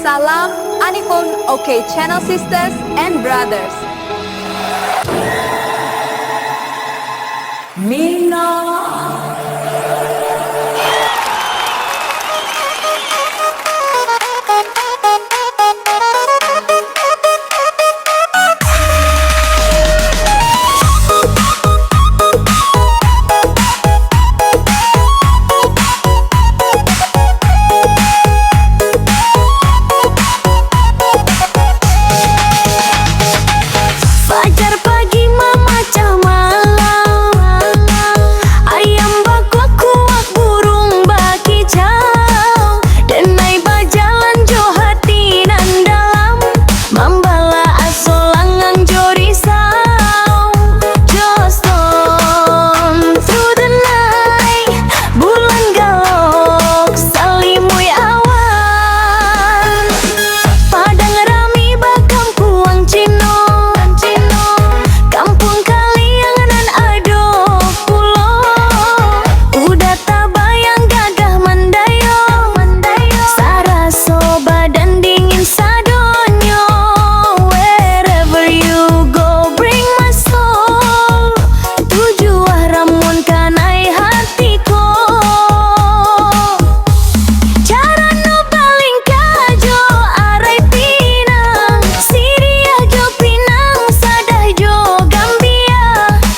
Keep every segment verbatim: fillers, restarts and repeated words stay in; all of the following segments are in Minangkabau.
Salam Anipon OK Channel sisters and brothers. Mina. Fajar pagi mamacah malam, ayam bakuak-kuak, burung bakicau, denai bajalan jo hati nan dalam, mambala aso langang jo risau. Just on through the night, bulan galok salimuik awan. Padang rami bakampuang Cino, kampuang Kaliang nan ado pulo. Udah tabayang gagah mandayo, saraso badan dingin sadonyo. Wherever you go, bring my soul. Tujuah ramuan kanai hati ko. Carano balingka jo arai pinang, siriah jo pinang, sadah jo gambia.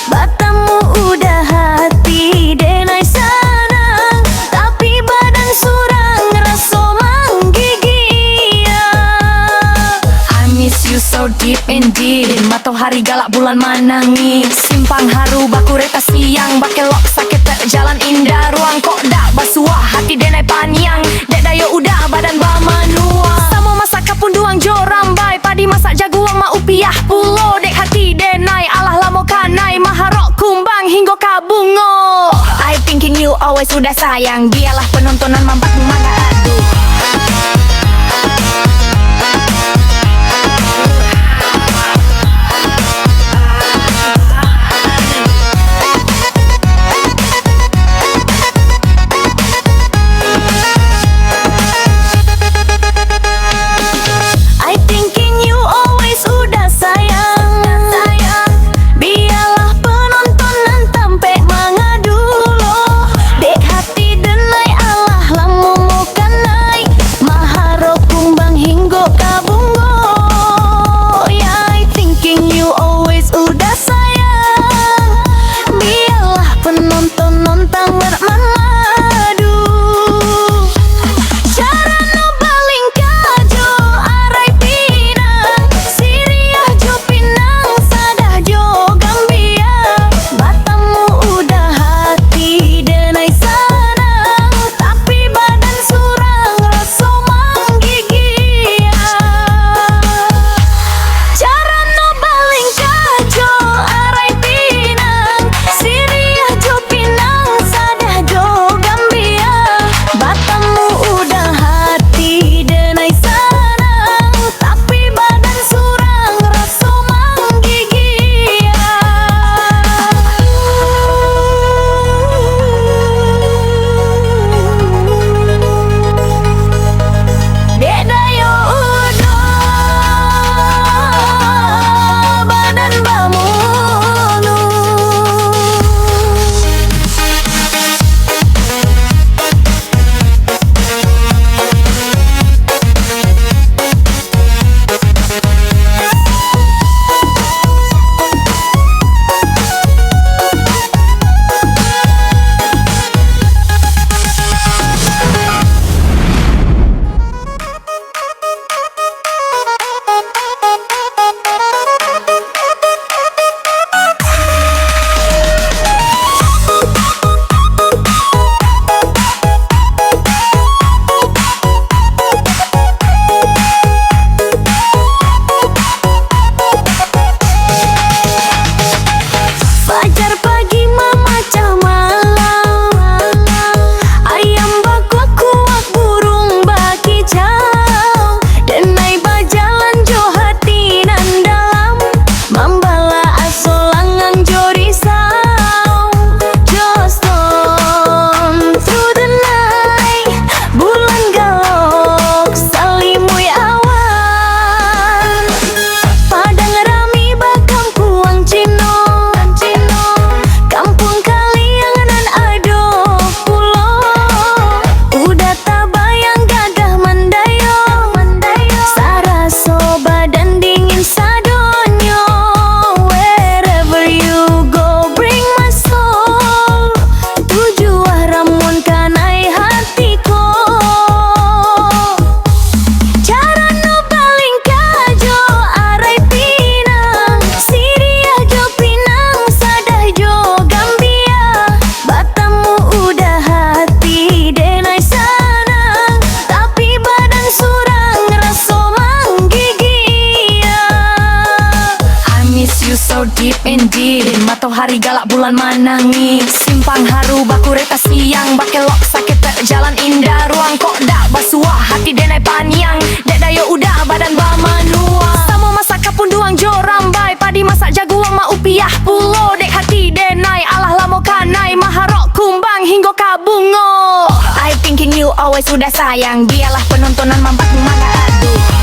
Batamu udah hati denai sanang, tapi badan surang raso manggigia. I miss you so deep indeed. Matohari galak bulan manangih. Simpang haru bakureta siang, bakelok saketek jalan indah. Ruang kok dak basuah, hati denai paniang. Dek dayo udah badan bamanua. Samo masak kapunduang jo rambai, padi masak jaguang ma upiah pulo. Dek hati denai alah lamo kanai, maharok kumbang hinggo ka bungo. I thinking you always sudah sayang, biarlah penonton nan mampak mangadu. I thinking you always sudah sayang. Biarlah penonton nan tampek mangadu lo. Dek hati denai alah lamo mo kanai. Matohari galak bulan manangih. Simpang haru bakureta siang. Bakelok saketek jalan indah. Ruang kok dak basuah hati denai paniang. Dek dayo udah badan bamanuang. Samo masak kapunduang jo rambai. Padi masak jaguang ma upiah pulo. Dek hati denai alah lamo kanai. Maharok kumbang hinggo ka bungo. I thinking you always sudah sayang. Bialah penontonan mambuek mangga adu.